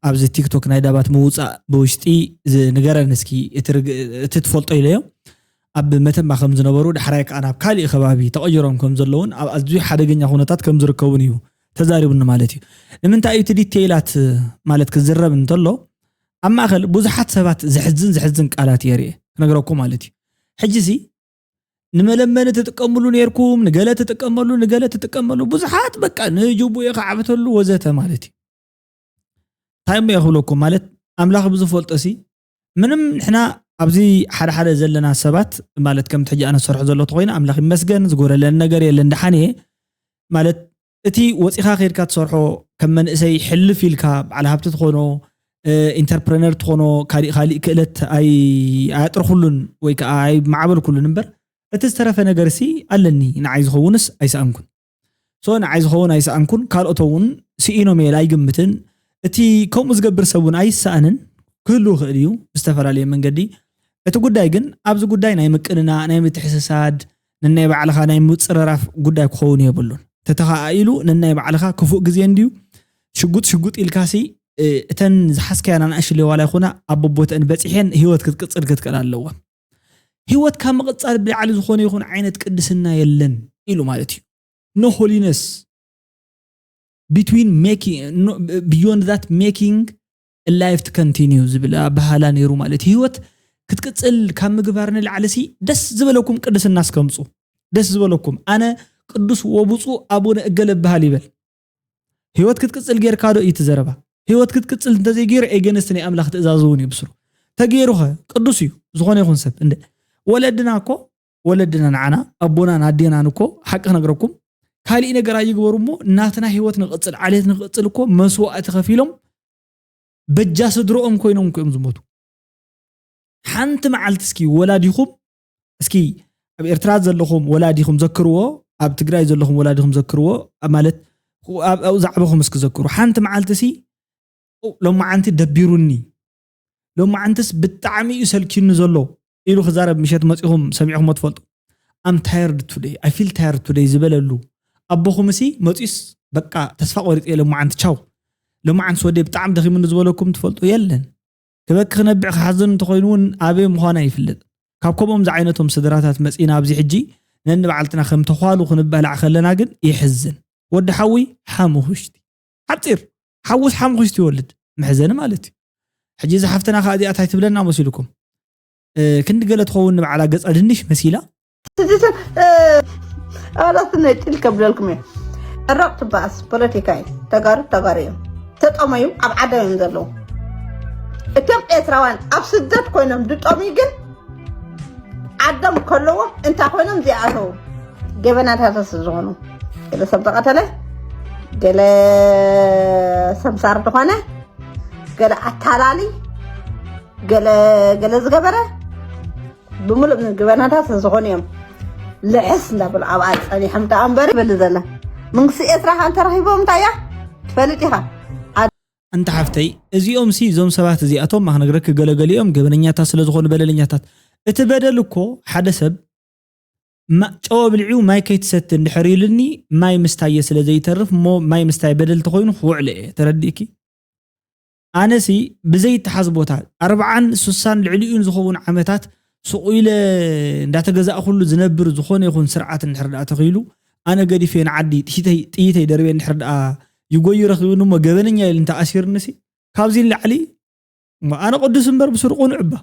ኣብዚ ቲክቶክ ናይ ዳባት ምውፃእ ብውሽጢ ንገረን እስኪ እቲ ትፈልጦ ኢለዮ ኣብ መተማ ከም ዝነበሩ ዳሕራይ ከዓ ናብ ካሊእ ከባቢ ተቐይሮም ከም ዘለውን ኣብ ኣዝዩ ሓደገኛ ኩነታት ከም ዝርከቡን እዩ ተዛሪቡኒ ማለት እዩ ንምንታይ እዩ እቲ ዲቴይላት ማለት ክዝረብ እንተሎ ኣብ ማእኸል ብዙሓት ሰባት ዘሕዝን ዘሕዝን ቃላት እየ ርኤ ክነግረኩም ማለት እዩ ሕጂ ሲ ንመለመኒ ትጥቀምሉ ነርኩም ንገለ ትጥቀመሉ ንገለ ትጥቀመሉ ብዙሓት በቃ ንጅቡኤ ከዓብተሉ ወዘተ ማለት እዩ እንታይ እሞ እየ ክብለኩም ማለት ኣምላኽ ብዝፈልጦ ሲ ምንም ንሕና ኣብዚ ሓደ ሓደ ዘለና ሰባት ማለት ከምቲ ሕጂ ኣነ ዝሰርሖ ዘሎ ተኮይነ ኣምላኽ ይመስገን ዝጎረለን ነገር የለን ደሓን እየ ማለት እቲ ወፂኻ ከይድካ ትሰርሖ ከም መንእሰይ ሕልፍ ኢልካ በዓል ሃብቲ ትኾኖ ኢንተርፕረነር ትኾኖ ካሊእ ካሊእ ክእለት ኣይ ኣያጥርኩሉን ወይ ከዓ ኣይ ማዕበልኩሉን እምበር እቲ ዝተረፈ ነገር ሲ ኣለኒ ንዓይ ዝኸውንስ ኣይሰኣንኩን ሶ ንዓይ ዝኸውን ኣይሰኣንኩን ካልኦቶ እውን ስኢኖም እየ ኣይግምትን እቲ ከምኡ ዝገብር ሰብ እውን ኣይሰኣንን ክህሉ ይኽእል እዩ ብዝተፈላለየ መንገዲ እቲ ጉዳይ ግን ኣብዚ ጉዳይ ናይ ምቅንና ናይ ምትሕስሳድ ንናይ ባዕልኻ ናይ ምፅርራፍ ጉዳይ ክኸውን የብሉን ተተኻኣኢሉ ንናይ ባዕልኻ ክፉእ ግዜ እንድዩ ሽጉጥ ሽጉጥ ኢልካሲ እተን ዝሓዝካያ ናንኣሽለይ ዋላ ይኹና ኣብ ቦቦተን በፂሐን ህይወት ክትቅፅል ክትክእል ኣለዋ ህይወት ካብ ምቕፃል ብላዕሊ ዝኾነ ይኹን ዓይነት ቅድስና የለን ኢሉ ማለት እዩ no holiness between making no, beyond that making life to continue ዝብል ኣበሃላ ነይሩ ማለት ህይወት ክትቅፅል ካብ ምግባር ንላዕሊ ሲ ደስ ዝበለኩም ቅድስና እስከምፁ ደስ ዝበለኩም ኣነ ቅዱስ ወብፁ ኣቡነ እገለ እበሃል ይበል ህይወት ክትቅፅል ጌርካ ዶ እዩ ትዘረባ ህይወት ክትቅፅል እንተዘይገይሩ ኤገንስት ናይ ኣምላኽ ትእዛዝ እውን ይብስሩ ተገይሩኸ ቅዱስ እዩ ዝኾነ ይኹን ሰብ እንደ ወለድና እኮ ወለድና ንዓና ኣቦናን ኣዴናን እኮ ሓቂ ክነግረኩም ካሊእ ነገር ኣይግበሩ እሞ ናትና ህይወት ንቅፅል ዓሌት ንቅፅል እኮ መስዋእቲ ከፊሎም በጃ ስድሮኦም ኮይኖም እኮ እዮም ዝሞቱ ሓንቲ መዓልቲ እስኪ ወላዲኹም እስኪ ኣብ ኤርትራ ዘለኹም ወላዲኹም ዘክርዎ ኣብ ትግራይ ዘለኹም ወላዲኹም ዘክርዎ ማለት ኣብኡ ዛዕባኹም እስኪ ዘክሩ ሓንቲ መዓልቲ ሲ ሎማዓንቲ ደቢሩኒ ሎማዓንትስ ብጣዕሚ እዩ ሰልኪኒ ዘሎ ኢሉ ክዛረብ ምሸት መፂኹም ሰሚዕኹሞ ትፈልጡ I'm tired today I feel tired today ዝበለሉ ኣቦኹም ሲ መፂስ በቃ ተስፋ ቆሪፀ ሎማዓንቲ ቻው ሎማዓንትስ ወደይ ብጣዕሚ ደኺሙኒ ዝበለኩም ትፈልጡ የለን ክበኪ ክነብዕ ክሓዝን እንተኾይኑ እውን ኣበይ ምዃና ይፍለጥ ካብ ከምኦም ዝዓይነቶም ስድራታት መፂና ኣብዚ ሕጂ ነንባዕልትና ከም ተኳሉ ክንባላዕ ከለና ግን የሕዝን ወዲ ሓዊ ሓሙኽሽቲ ሓፂር ሓውስ ሓሙኽሽቲ ይወልድ መሕዘኒ ማለት እዩ ሕጂ እዚ ሓፍትና ከዓ እዚኣ ታይ ትብለና መሲልኩም ክንዲ ገለ ትኸውን ንባዕላ ገፃ ድንሽ መሲላ ኣላት ነጭል ከብለልኩም እየ ዕራቕ ትበኣስ ፖለቲካ እዩ ተጋሩ ተጋሩ እዮም ተጠመዩ ኣብ ዓዶም እዮም ዘለዉ እቶም ኤርትራውያን ኣብ ስደት ኮይኖም ዝጠምዩ ግን ዓዶም ከለዎም እንታይ ኮይኖም ዝኣተዉ ገበናታት ዝኾኑ ገለ ሰብ ተቐተለ ገለ ሰምሳር ዝኾነ፣ ገለ ኣታላሊ፣ ገለ ገለ ዝገበረ ብምሉእ ገበናታት ዝኾኑ እዮም። ልሕስ እንዳበሉ ኣብኣ ጸኒሖም ደኣ እምበር ይብል ዘለ መንግስቲ ኤርትራ ከ እንተረኺቦም እንታይ እያ ትፈልጥ ኢኻ? ኣንታ ሓፍተይ፣ እዚኦም ሲ እዞም ሰባት እዚኣቶም ማክነግረክ ገለገሊኦም ገበነኛታት ስለ ዝኾኑ በደለኛታት። እቲ በደል እኮ ሓደ ሰብ ማ- ጨው ኣብሊዑ ማይ ከይትሰቲ እንድሕር ኢሉኒ ማይ ምስታየ ስለ ዘይተርፍ እሞ ማይ ምስታይ በደል ተኾይኑ ክውዕሎ እየ። ተረዲእኪ? ኣነሲ ብዘይተሓዝ ቦታ ኣርብዓን ሱሳን ልዕሊኡን ዝኸውን ዓመታት ስቑ ኢለ እንዳተገዛእኩሉ ዝነብር ዝኾነ ይኹን ስርዓት እንድሕር ደኣ ተኺሉ ኣነ ገዲፈ ንዓዲ ጥይተይ ጥይተይ ደርበ እንድሕር ደኣ ይጎዩ ረኺቡኒ እሞ ገበነኛ ኢሉ እንተኣሲርንሲ ካብዚ ንላዕሊ እሞ ኣነ ቅዱስ እምበር ብስሩ ቅኑዕ እባ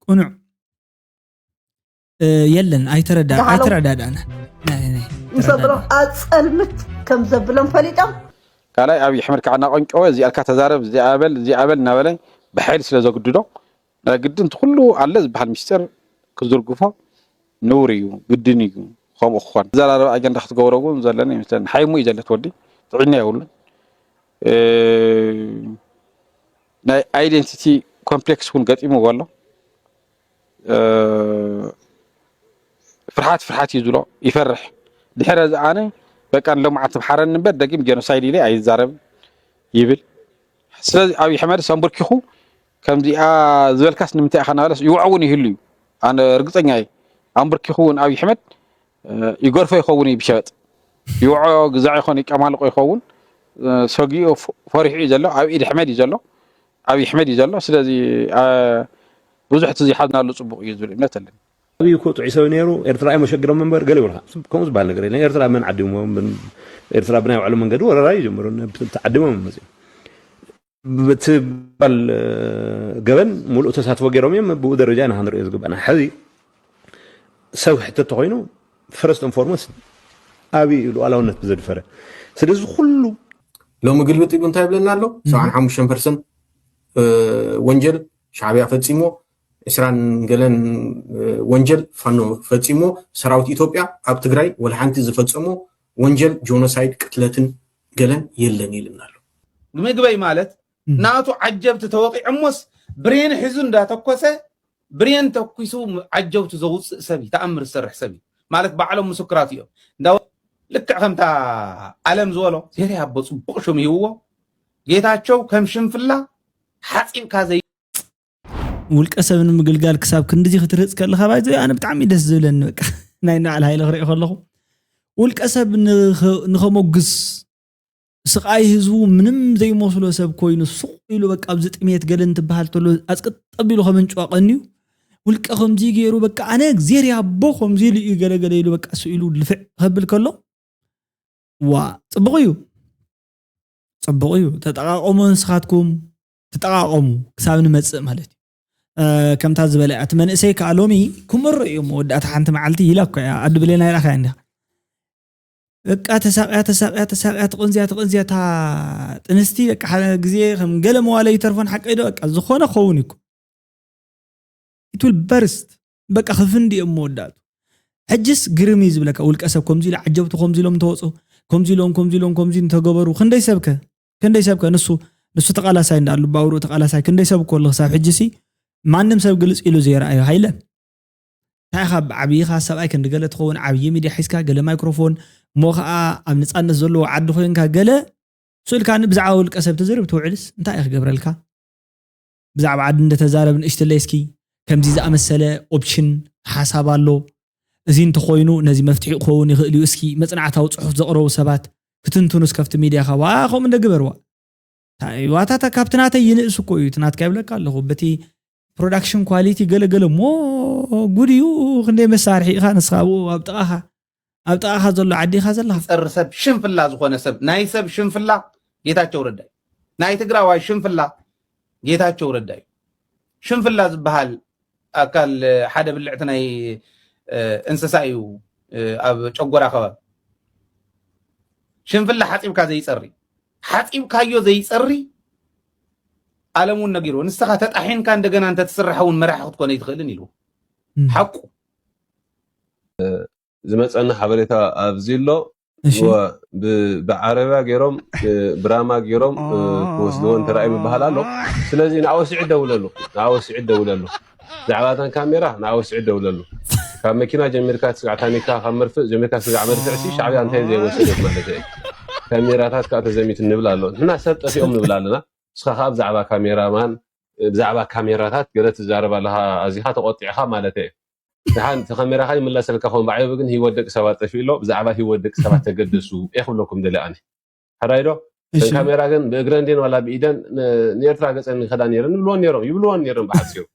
ቅኑዕ እ፣ የለን ኣይተረዳ ደሓኑ። ኣይተረዳዳና ናይ- ናይ- ምስ ኣበሎም ኣፀልምት ከም ዘብሎም ፈሊጦም ካልኣይ ኣብይ ኣሕመድ ከዓ እናቐንጨወ እዚኣልካ ተዛረብ እዚኣበል እዚኣበል እናበለ ብሓይሊ ስለ ዘግድዶ ናይ ግድን እቲ ኩሉ ኣለ ዝበሃል ሚስጥር ክዝርግፎ ንውር እዩ ግድን እዩ። ከምኡ ክኾን ዘራረብ ኣጀንዳ ክትገብሮ እውን ዘለኒ ይመስለኒ ሓይሙ እዩ ዘለት ወዲ ጥዕና የብሉን። ናይ ኣይደንቲቲ ኮምፕሌክስ እውን ገጢምዎ ኣሎ። ፍርሓት ፍርሓት እዩ ዝብሎ ይፈርሕ። ድሕረ እዚ ኣነ በቃ ንሎምዓት ትምሓረኒ እምበር ደጊም ጀኖሳይድ ኢለ ኣይዛረብን ይብል። ስለዚ ኣብይ ኣሕመድስ ኣንበርኪኹ ከምዚኣ ዝበልካስ ንምንታይ ኢኻ እናበለስ ይውዖ እውን ይህሉ እዩ። ኣነ ርግፀኛ እየ። ኣንበርኪኹ እውን ኣብይ ኣሕመድ ይገርፎ ይኸውን እዩ ብሸበጥ ይውዖ ግዛዕ ይኾን ይቀማልቆ ይኸውን ሰጊኡ ፈሪሑ እዩ ዘሎ ኣብ ኢድ ኣሕመድ እዩ ዘሎ ኣብይ ኣሕመድ እዩ ዘሎ ስለዚ ብዙሕ እቲ ዘይሓዝናሉ ፅቡቅ እዩ ዝብል እምነት ኣለኒ። ኣብይ እኮ ጥዑይ ሰብ ነይሩ። ኤርትራ እዮም ኣሸጊሮም እምበር ገለ ይብልካ። ከምኡ ዝበሃል ነገር የለን። ኤርትራ መን ዓዲሞም? ኤርትራ ብናይ ባዕሎም መንገዲ ወረራ እዩ ጀምሩ። ተዓዲሞም እዮም መፅኦም። እቲ በል ገበን ሙሉእ ተሳትፎ ገይሮም እዮም። ብኡ ደረጃ ኢና ክንሪኦ ዝግባና። ሕዚ ሰብ ክሕተት ተኮይኑ first and foremost ኣብይ እዩ ሉዓላውነት ብዘድፈረ። ስለዚ ኩሉ ሎሚ ግልብጥ ኢሉ እንታይ ይብለና ኣሎ? ሰብዓን ሓሙሽተን ፐርሰንት ወንጀል ሻዕብያ ፈፂሞ፣ ዕስራን ገለን ወንጀል ፋኖ ፈፂሞ፣ ሰራዊት ኢትዮጵያ ኣብ ትግራይ ወላ ሓንቲ ዝፈፀሞ ወንጀል ጆኖሳይድ ቅትለትን ገለን የለን ይልና ኣሎ። ምግበይ ማለት ናቱ ዓጀብቲ ተወቂዖሞስ ብሬን ሒዙ እንዳተኮሰ ብሬን ተኩሱ ዓጀብቲ ዘውፅእ ሰብ እዩ ተኣምር ዝሰርሕ ሰብ እዩ ማለት ባዕሎም ምስክራት እዮም እንዳ ልክዕ ከምታ ኣለም ዝበሎ ዜሪ ኣቦ ፅቡቅ ሽም ይህብዎ ጌታቸው ከም ሽንፍላ ሓፂብካ ዘይ ውልቀ ሰብ ንምግልጋል ክሳብ ክንድዚ ክትርህፅ ከለካ ባይዘ ኣነ ብጣዕሚ ደስ ዝብለኒ በቃ ናይ ናዕል ሃይለ ክርኢ ከለኹ ውልቀ ሰብ ንኸ- ንኸሞግስ ስቓይ ህዝቡ ምንም ዘይመስሎ ሰብ ኮይኑ ሱቕ ኢሉ በቃ ኣብዚ ጥሜት ገለ እንትበሃል ተሎ ኣፅቅጥ ኣቢሉ ከም እንጭዋ ቀንዩ ውልቀ ከምዚ ገይሩ በቃ ኣነ እግዜር ያቦ ከምዚ ኢሉ እዩ ገለገለ ኢሉ በቃ ስኢሉ ልፍዕ ከብል ከሎ ዋ ፅቡቕ እዩ ፅቡቕ እዩ ተጠቃቀሙ ንስኻትኩም ትጠቃቀሙ ክሳብ ንመፅእ ማለት እዩ ከምታ ዝበለ እቲ መንእሰይ ከዓ ሎሚ ክምሮ እዩ መወዳእታ ሓንቲ መዓልቲ ኢላ እኮ እያ ኣዱ ብሌና ይረኣኻ እንዲኻ በቃ ተሳቅያ ተሳቅያ ተሳቅያ ተቆንዝያ ተቆንዝያ እታ ጥንስቲ በቃ ሓደ ግዜ ከም ገለ መዋለ ይተርፎን ሓቀይ ዶ በቃ ዝኾነ ክኸውን እዩ እኮ it will burst በቃ ክፍንዲ እዮም መወዳእቱ ሕጅስ ግርም እዩ ዝብለካ ውልቀ ሰብ ከምዚ ኢሉ ዓጀብቱ ከምዚ ኢሎም እንተወፁ ከምዚ ኢሎም ከምዚ ኢሎም ከምዚ እንተገበሩ ክንደይ ሰብከ ክንደይ ሰብከ ንሱ ንሱ ተቃላሳይ እንዳኣሉ ባውሩ ተቃላሳይ ክንደይ ሰብ እኮ ኣሎ ክሳብ ሕጂ ሲ ማንም ሰብ ግልፅ ኢሉ ዘይረኣዮ ሃይለ እንታይ ኢኻ ብዓብይኻ ሰብኣይ ክንዲ ገለ ትኸውን ዓብዪ ሚድያ ሒዝካ ገለ ማይክሮፎን እሞ ከዓ ኣብ ነፃነት ዘለዎ ዓዲ ኮይንካ ገለ ስእልካ ብዛዕባ ውልቀ ሰብ ተዘርብ ትውዕልስ እንታይ እዩ ክገብረልካ ብዛዕባ ዓዲ እንደተዛረብ ንእሽትለይ እስኪ ከምዚ ዝኣመሰለ ኦፕሽን ሓሳብ ኣሎ እዚ እንተኮይኑ ነዚ መፍትሒ ክኸውን ይኽእል እዩ እስኪ መፅናዕታዊ ፅሑፍ ዘቕረቡ ሰባት ክትንትኑስ ከፍቲ ሚድያኻ ዋ ከምኡ እንደ ግበርዋ ዋታታ ካብቲ ናተይ ይንእስ እኮ እዩ እቲ ናትካ ይብለካ ኣለኹ በቲ ፕሮዳክሽን ኳሊቲ ገለገለ ሞ ጉድ እዩ ክንደይ መሳርሒ ኢኻ ንስኻ ኣብኡ ኣብ ጥቓኻ ኣብ ጥቓኻ ዘሎ ዓዲኻ ዘለኻ ፀሪ ሰብ ሽንፍላ ዝኾነ ሰብ ናይ ሰብ ሽንፍላ ጌታቸው ረዳ እዩ ናይ ትግራዋይ ሽንፍላ ጌታቸው ረዳ እዩ ሽንፍላ ዝበሃል ኣካል ሓደ ብልዕቲ ናይ እንስሳ እዩ ኣብ ጨጎራ ከባቢ ሽንፍላ ሓፂብካ ዘይፀሪ ሓፂብካዮ ዘይፀሪ ኣለም እውን ነጊርዎ ንስኻ ተጣሒንካ እንደገና እንተትስራሕ እውን መራሒ ክትኮነ ኣይትኽእልን ኢልዎ ሓቁ ዝመፀና ሓበሬታ ኣብዚ ኣሎ ብዓረብያ ገይሮም ብራማ ገይሮም ክወስድዎ እንተረኣዩ ምበሃል ኣሎ። ስለዚ ንኣወሲዑ ደውለሉ፣ ንኣወሲዑ ደውለሉ። ብዛዕባ እተን ካሜራ ንኣወሲዑ ደውለሉ። ካብ መኪና ጀሚርካ ስጋዕ ታኒካ፣ ካብ መርፍእ ጀሚርካ ስጋዕ መርፍዕ ሲ ሻዕብያ እንታይ ዘይወሰደት ማለት እዩ። ካሜራታት ከዓ ተዘሚቱ ንብል ኣሎ። ንሕና ሰብ ጠፊኦም ንብል ኣለና። ንስኻ ከዓ ብዛዕባ ካሜራማን ብዛዕባ ካሜራታት ገለ ትዛረብ ኣለኻ፣ ኣዚኻ ተቆጢዕካ ማለት እዩ። ድሓን እቲ ካሜራኻ ይምለሰልካ ኾን ባዕዮብ ግን ህይወት ደቂ ሰባት ጠፊኡ ኣሎ። ብዛዕባ ህይወት ደቂ ሰባት ተገደሱ እየ ክብለኩም ደለ ኣነ። ሕራይ ዶ? እተን ካሜራ ግን ብእግረን ድን ዋላ ብኢደን ንኤርትራ ገፀን ይኸዳ ነይረን ንብልወን ነይሮም፣ ይብልወን ነይሮም ብሓፂሩ።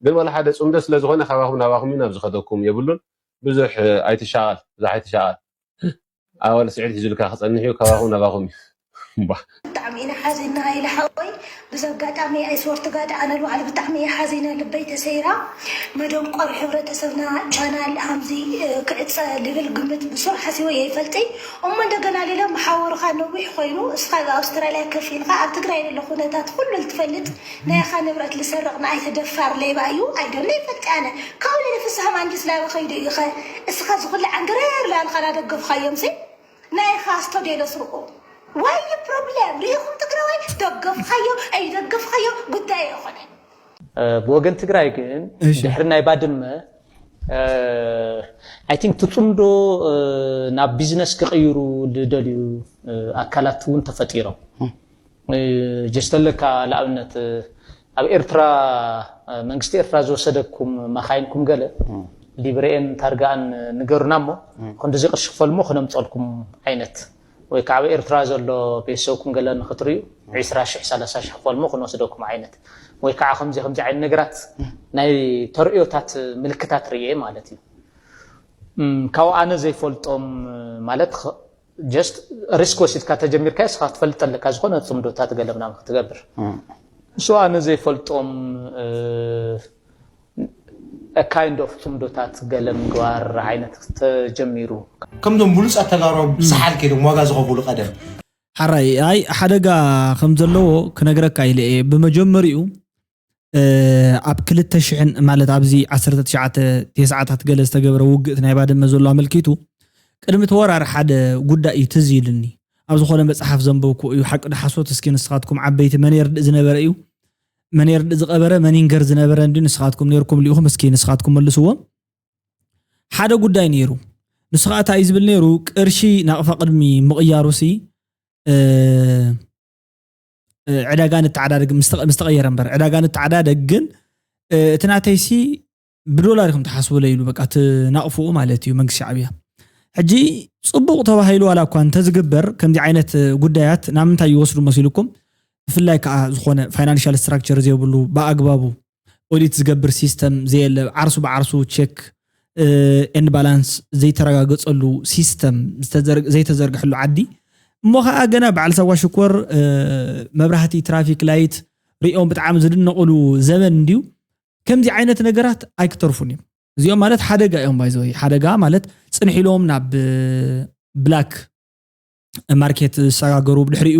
ግን ዋላ ሓደ ፅምዶ ስለ ዝኾነ ካባኹም ናባኹም እዩ ናብ ዝኸደኩም የብሉን። ብዙሕ ኣይትሻቐል፣ ብዙሕ ኣይትሻቐል። ኣወል ስዒድ ሒዙልካ ክጸንሕ እዩ፣ ካባኹም ናባኹም እዩ። እምባ። ብጣዕሚ ኢና ሓዚንና ኢለ ሓወይ። ብዚ ኣጋጣሚ ኣይስወርቲ ጋድ ኣነ ንባዕሊ ብጣዕሚ እየ ሓዚነ፣ ልበይ ተሰይራ። መደንቆር ሕብረተሰብና ቻናል ሃምዚ ክዕጸ ልብል ግምት ብሱር ሓሲበ ይፈልጢ። እሞ እንደገና ሌለ መሓወርኻ ነዊሕ ኮይኑ እስኻ ኣብ ኣውስትራልያ ከፊልካ ኣብ ትግራይ ዘሎ ኩነታት ኩሉ ልትፈልጥ ናይኻ ንብረት ልሰርቕ ንኣይተ ደፋር ሌባ እዩ። ኣይደለ ይፈልጢ ኣነ ካብኡ ሌለ ፍስሃ ማንጅስ ላበ ከይዱ እዩ ኸ እስኻ ዝኹሉ ዓንገረር ላልኻ ናደገፍኻዮም ሲ ናይኻ ስቶድዮ ለስርቁ ዋይ ፕሮብሌም ርኢኹም ትግራዋይ ደገፍኻዮ ኣይደገፍኻዮ ጉዳይ ኣይኾነ። ብወገን ትግራይ ግን ድሕሪ ናይ ባድመ ኣይ ቲንክ ትፅምዶ ናብ ቢዝነስ ክቕይሩ ዝደልዩ ኣካላት እውን ተፈጢሮም ጀስተለካ ንኣብነት ኣብ ኤርትራ መንግስቲ ኤርትራ ዝወሰደኩም መኻይንኩም ገለ ሊብሬኤን ታርጋኣን ንገሩና እሞ ክንዲዚ ቅርሺ ክፈልሞ ክነምፀልኩም ዓይነት ወይ ከዓ ኣብ ኤርትራ ዘሎ ቤተሰብኩም ገለ ንክትርእዩ ዒስራ ሽሕ ሰላሳ ሽሕ ክፈልሞ ክንወስደኩም ዓይነት ወይ ከዓ ከምዚ ከምዚ ዓይነት ነገራት ናይ ተርእዮታት ምልክታት ርየ ማለት እዩ ካብኡ ኣነ ዘይፈልጦም ማለት just risk ወሲድካ ተጀሚርካ ስኻ ትፈልጥ ኣለካ ዝኾነ ፅምዶታት ገለ ምናምን ክትገብር እሱ ኣነ ዘይፈልጦም kind of ፅምዶታት ገለ ምግባር ዓይነት ተጀሚሩ ከምዞም ብሉፃት ተጋሩ ሰሓል ከይዶም ዋጋ ዝኸፍሉ ቀደም ሓራይ ኣይ ሓደጋ ከም ዘለዎ ክነግረካ ኢለ እየ ብመጀመሪኡ ኣብ ክልተ ሽሕን ማለት ኣብዚ ዓሰርተ ትሽዓተ ተስዓታት ገለ ዝተገበረ ውግእ ናይ ባድመ ዘሎ ኣመልኪቱ ቅድሚ እቲ ወራር ሓደ ጉዳይ እዩ ትዝ ኢሉኒ ኣብ ዝኾነ መፅሓፍ ዘንበብኩ እዩ ሓቂ ዶ ሓሶት እስኪ ንስኻትኩም ዓበይቲ መን የርድእ ዝነበረ እዩ መን የርድእ ዝቐበረ መን ይንገር ዝነበረ እንዲ ንስኻትኩም ነርኩም ልኢኹም እስኪ ንስኻትኩም መልስዎ ሓደ ጉዳይ ነይሩ ንሱ ከዓ እንታይ እዩ ዝብል ነይሩ ቅርሺ ናቕፋ ቅድሚ ምቕያሩ ሲ ዕዳጋ ንተዓዳደግ ምስ ተቐየረ እምበር ዕዳጋ ንተዓዳደግ ግን እቲ ናተይሲ ብዶላር ኢኹም ትሓስቡለ ኢሉ በቃ እቲ ናቕፍኡ ማለት እዩ መንግስቲ ሻዕብያ ሕጂ ፅቡቕ ተባሂሉ ዋላ እኳ እንተዝግበር ከምዚ ዓይነት ጉዳያት ናብ ምንታይ ይወስዱ መሲልኩም ብፍላይ ከዓ ዝኾነ ፋይናንሻል ስትራክቸር ዘይብሉ ብኣግባቡ ኦዲት ዝገብር ሲስተም ዘየለ ዓርሱ ብዓርሱ ቸክ ኤንድ ባላንስ ዘይተረጋገፀሉ ሲስተም ዘይተዘርግሐሉ ዓዲ እሞ ከዓ ገና በዓል ሳዋ ሽኮር መብራህቲ ትራፊክ ላይት ሪኦም ብጣዕሚ ዝድነቕሉ ዘበን እንድዩ ከምዚ ዓይነት ነገራት ኣይክተርፉን እዮም እዚኦም ማለት ሓደጋ እዮም ባይዘወይ ሓደጋ ማለት ፅንሕ ኢሎም ናብ ብላክ ማርኬት ዝሰጋገሩ ብድሕሪኡ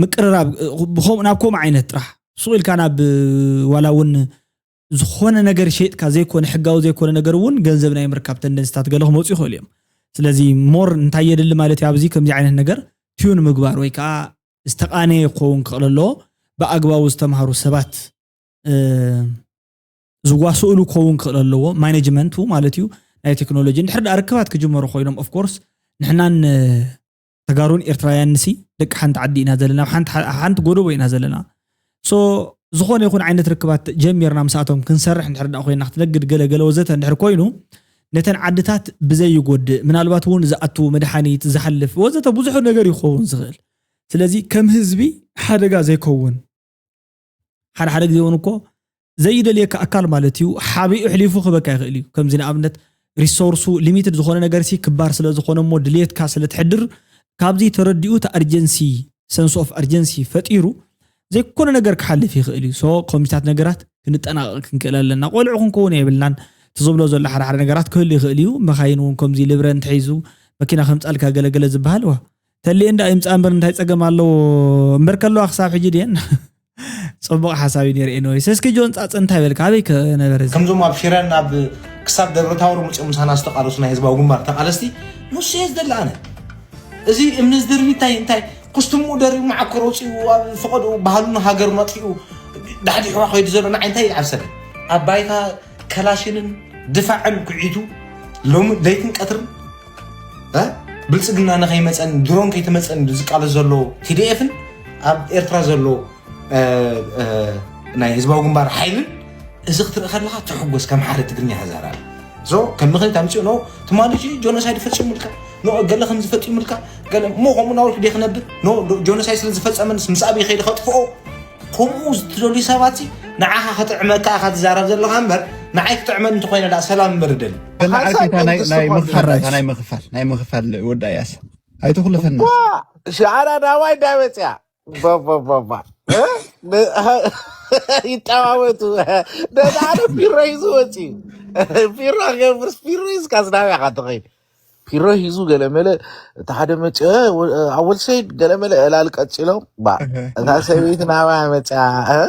ምቅርራብ ናብ ከምኡ ዓይነት ጥራሕ ሱቕ ኢልካ ናብ ዋላ እውን ዝኾነ ነገር ሸይጥካ ዘይኮነ ሕጋዊ ዘይኮነ ነገር እውን ገንዘብ ናይ ምርካብ ተንደንስታት ገለ ክመፁ ይኽእሉ እዮም ስለዚ ሞር እንታይ የድሊ ማለት ኣብዚ ከምዚ ዓይነት ነገር ቲዩን ምግባር ወይ ከዓ ዝተቃነየ ክኸውን ክኽእል ኣለዎ ብኣግባቡ ዝተምሃሩ ሰባት ዝዋስእሉ ክኸውን ክኽእል ኣለዎ ማኔጅመንቱ ማለት እዩ ናይ ቴክኖሎጂ እንድሕር ዳ ርክባት ክጅመሩ ኮይኖም ኦፍኮርስ ንሕናን ተጋሩን ኤርትራውያን ንሲ ደቂ ሓንቲ ዓዲ ኢና ዘለና ሓንቲ ጎደቦ ኢና ዘለና ሶ ዝኾነ ይኹን ዓይነት ርክባት ጀሚርና ምስኣቶም ክንሰርሕ እንድሕር ዳ ኮይና ክትነግድ ገለ ገለ ወዘተ እንድሕር ኮይኑ ነተን ዓድታት ብዘይጎድእ ምናልባት እውን ዝኣትዉ መድሓኒት ዝሓልፍ ወዘተ ብዙሑ ነገር ይኸውን ዝኽእል ስለዚ ከም ህዝቢ ሓደጋ ዘይከውን ሓደ ሓደ ግዜ እውን እኮ ዘይደልየካ ኣካል ማለት እዩ ሓቢኡ ሕሊፉ ክበካ ይኽእል እዩ ከምዚ ንኣብነት ሪሶርሱ ሊሚትድ ዝኾነ ነገር ሲ ክባር ስለ ዝኾነ እሞ ድልየትካ ስለ ትሕድር ካብዚ ተረዲኡ እቲ ኣርጀንሲ ሰንስ ኦፍ ኣርጀንሲ ፈጢሩ ዘይኮነ ነገር ክሓልፍ ይኽእል እዩ ሶ ኮሚታት ነገራት ክንጠናቐቕ ክንክእል ኣለና ቆልዑ ክንከውን የብልናን እቲ ዝብሎ ዘሎ ሓደ ሓደ ነገራት ክህሉ ይኽእል እዩ መኻይን እውን ከምዚ ልብረ እንተሒዙ መኪና ከምፃልካ ገለገለ ዝበሃል ዋ ተልየ እንዳ ይምፃ እምበር እንታይ ፀገም ኣለዎ እምበር ከለዋ ክሳብ ሕጂ ድየን ፅቡቅ ሓሳብ እዩ ነይሩ ኤኒወይስ እስኪ ጆን ፃፀ እንታይ በልካ ኣበይ ከነበረ እዚ ከምዞም ኣብ ሽረን ኣብ ክሳብ ደብረ ታቦር መፅኦም ምሳና ዝተቃለሱ ናይ ህዝባዊ ግንባር ተቃለስቲ ንሱ እየ ዝደሊ ኣነ እዚ እምኒ ዝድርቢ እንታይ እንታይ ኩስትሙ ደሪቡ መዓኮር ወፂኡ ኣብ ፈቐድኡ ባህሉን ሃገሩን ኣጥፊኡ ዳሕዲሕዋ ከይዱ ዘሎ ንዓይ እንታይ ይዓብሰለይ? ኣብ ባይታ ከላሽንን ድፋዕን ኩዒቱ ሎሚ ለይትን ቀትርን እ? ብልፅግና ንኸይመፀን ድሮን ከይተመፀን ዝቃለስ ዘሎ ቲዲኤፍን ኣብ ኤርትራ ዘሎ እ፣ እ፣ ናይ ህዝባዊ ግንባር ሓይልን እዚ ክትርኢ ከለኻ ትሕጎስ ከም ሓደ ትግርኛ ተዛራቢ ሶ ከም ምኽንያት ኣምፅኡ ኖ ትማሊ ጆኖሳይድ ፈፂሙልካ ኖ ገለ ከም ዝፈፂሙልካ ገለ እሞ ከምኡ ናበልኩ ደ ክነብር ኖ ጆኖሳይድ ስለ ዝፈፀመንስ ምስ ኣብይ ከይደ ከጥፍኦ ከምኡ ትደልዩ ሰባት ንዓኻ ክጥዕመካ ኢኻ ትዛረብ ዘለኻ እምበር ንዓይ ክጥዕመን እንተኾይነ ዳ ሰላም እምበር እደሊ። በላ ሓሳብ ዓርከይ፣ እታ ናይ፣ መንግስቲ ናይ ኮንግረስ። ምኽፋል፣ እታ ናይ ምኽፋል፣ ናይ ምኽፋል ወዳ እያስ ኣይትኹልፈና። ዋ፣ ሽዓራ ናባይ እንዳመፅያ። ባባባባ። እ? ነ-፣ ይጠማመቱ። ነዛ ሓደ ፒሮ ሒዙ ወፂኡ። ፒሮ ክገብርስ ፒሮ ሒዝካ ዝናበይ ኢኻ ትኸይድ። ፒሮ ሒዙ ገለመለ፣ እቲ ሓደ መፂኡ፣ እ፣ ወ-፣ እ፣ ኣወል ሰይድ ገለመለ ዕላል ቀፂሎም። ባ፣ እህ። እታ ሰበይቲ ናባይ መፅያ። እ?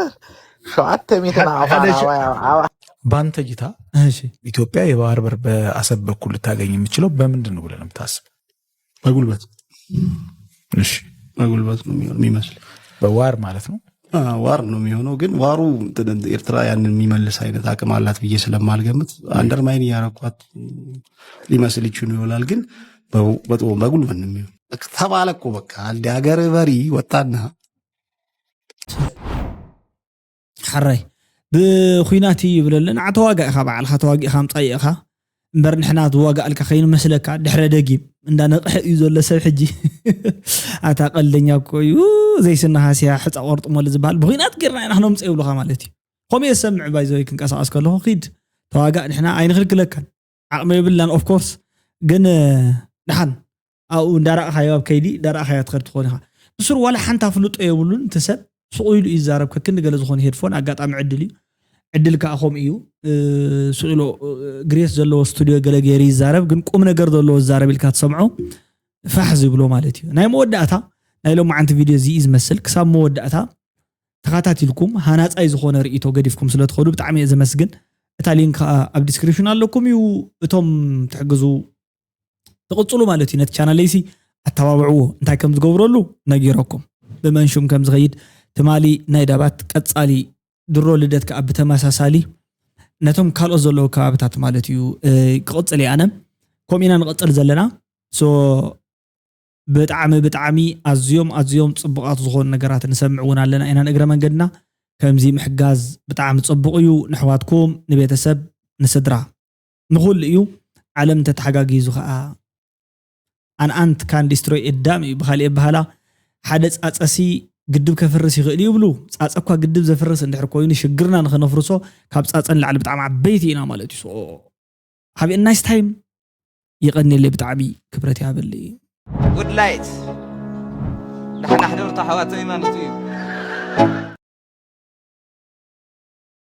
ሸውዓተ ሚእቲ ሓደ፣ ናቕፋ ሓደ ሺ ናባይ፣ ኣባ። ባንተ እይታ እሺ። ኢትዮጵያ የባህር በር በአሰብ በኩል ልታገኝ የምችለው በምንድን ነው ብለህ ነው የምታስብ? በጉልበት። እሺ። በጉልበት ነው የሚሆን የሚመስል። በዋር ማለት ነው? አ፣ ዋር ነው የሚሆነው፣ ግን ዋሩ እንትን ኤርትራ ያንን የሚመልስ አይነት አቅም አላት ብዬ ስለማልገምት አንደርማይን እያረኳት ሊመስል ይችሉ ይሆናል፣ ግን በ-፣ በ-፣ በጉልበት ነው የሚሆን። ተባለ እኮ በቃ አንድ ሀገር በሪ ወጣና። ሓራይ ብኹናት እዩ ይብለልና። ንዓ ተዋጋእ ኢኻ፣ ባዕልኻ ተዋጊእኻ ምጻእ ኢኻ። እምበር ንሕና ዝዋጋእልካ ከይንመስለካ፣ ድሕረ ደጊም እንዳነቕሐ እዩ ዘሎ ሰብ ሕጂ። ኣታ ቀልደኛ እኮ እዩ፣ ዘይስንኻ ሲያ ሕጻ ቆርጥመሉ ዝበሃል። ብኹናት ጌርና ኢና ክነምጽእ ይብሉኻ ማለት እዩ። ከምኡ እየ ዝሰምዕ፣ ባይዘወይ ክንቀሳቐስ ከለኹ፣ ኪድ ተዋጋእ፣ ንሕና ኣይንኽልክለካን። ዓቕሚ የብልናን፣ ኦፍ ኮርስ። ግን፣ እ፣ ደሓን ኣብኡ እንዳረኣኻዮ ኣብ ከይዲ እንዳረኣኻዮ ትኸድ ትኾን ኢኻ። ብስሩ ዋላ ሓንቲ ኣፍልጦ የብሉን እቲ ሰብ፣ ስቕ ኢሉ እዩ ዝዛረብ፣ ከክንዲ ገለ ዝኾነ ሄድፎን፣ ኣጋጣሚ ዕድል እዩ። ዕድል ከኣ ከምኡ እዩ። እ፣ ስቕ ኢሉ፣ እ፣ ግሬስ ዘለዎ ስቱድዮ ገለ ገይሩ ይዛረብ፣ ግን ቁም ነገር ዘለዎ ዝዛረብ ኢልካ ትሰምዖ፣ ፋሕ ዝብሎ ማለት እዩ። ናይ መወዳእታ ናይ ሎማዓንቲ ቪድዮ እዚ እዩ ዝመስል። ክሳብ መወዳእታ ተኸታቲልኩም ሃናጻይ ዝኾነ ርእይቶ ገዲፍኩም ስለ ትኸዱ ብጣዕሚ እየ ዘመስግን። እታ ሊንክ ከኣ ኣብ ዲስክሪፕሽን ኣለኩም እዩ። እቶም ትሕግዙ ትቕጽሉ ማለት እዩ። ነቲ ቻናለይሲ ኣተባብዕዎ። እንታይ ከም ዝገብረሉ ነጊረኩም። ብመን ሹም ከም ዝኸይድ ትማሊ ናይ ዳባት ቀጻሊ ድሮ ልደት ከኣ ብተመሳሳሊ ነቶም ካልኦት ዘለዉ ከባብታት ማለት እዩ፣ እ፣ ክቕጽል እየ ኣነ። ከምኡ ኢና ንቕጽል ዘለና። ሶ ብጣዕሚ፣ ብጣዕሚ ኣዝዮም፣ ኣዝዮም ጽቡቓት ዝኾኑ ነገራት ንሰምዕ እውን ኣለና ኢና። ንእግረ መንገድና ከምዚ ምሕጋዝ ብጣዕሚ ጽቡቕ እዩ። ንሕዋትኩም፣ ንቤተሰብ፣ ንስድራ፣ ንኹሉ እዩ። ዓለም እንተተሓጋጊዙ ኸኣ፣ an ant can destroy a dam እዩ ብኻልእ ኣበሃህላ። ሓደ ጻጸሲ ግድብ ከፍርስ ይኽእል እዩ ይብሉ። ጻጸ እኳ ግድብ ዘፍርስ እንድሕር ኮይኑ፣ ሽግርና ንኸነፍርሶ ካብ ጻጸ ንላዕሊ ብጣዕሚ ዓበይቲ ኢና ማለት እዩ። ሶ፣ have a nice time። የቐንየለይ፣ ብጣዕሚ ክብረት ይሃበለይ። ጉድ ላይት። ደሓን ኣሕደርቱ ኣሕዋተይ ማለት እዩ።